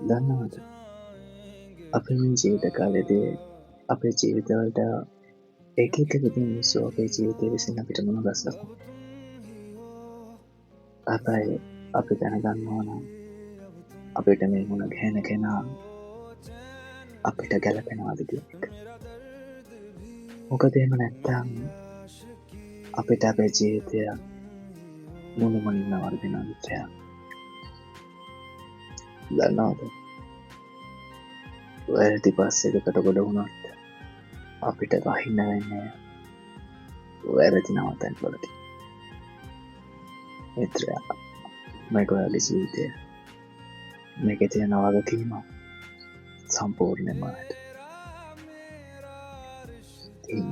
දන්නවද, අපි මේ ජීවිත කාලේදී අපේ ජීවිතවලට එක එක විදිහේ මිනිස්සු අපේ ජීවිතය විසින් අපිට මුණ ගැසෙනවා. හැබැයි අපි දැනගන්න ඕන අපිට මේ මුණ ගැහෙන කෙනා අපිට ගැලපෙනවද කියන එක. මොකද එහෙම නැත්නම් අපිට අපේ ජීවිතය මුළුමනින්ම වර්ධනය මිත්‍රයා. දන්නවද, වැරදි බස් එකකට ගොඩ වුණොත් අපිට වහින්න වෙන්නේ වැරදි නවතැන් වලදී. මිත්‍රයා, මේක ඔයාගේ ජීවිතය. මේකේ තියෙන වගකීම සම්පූර්ණයෙන්ම ඔයාට. ඉතින්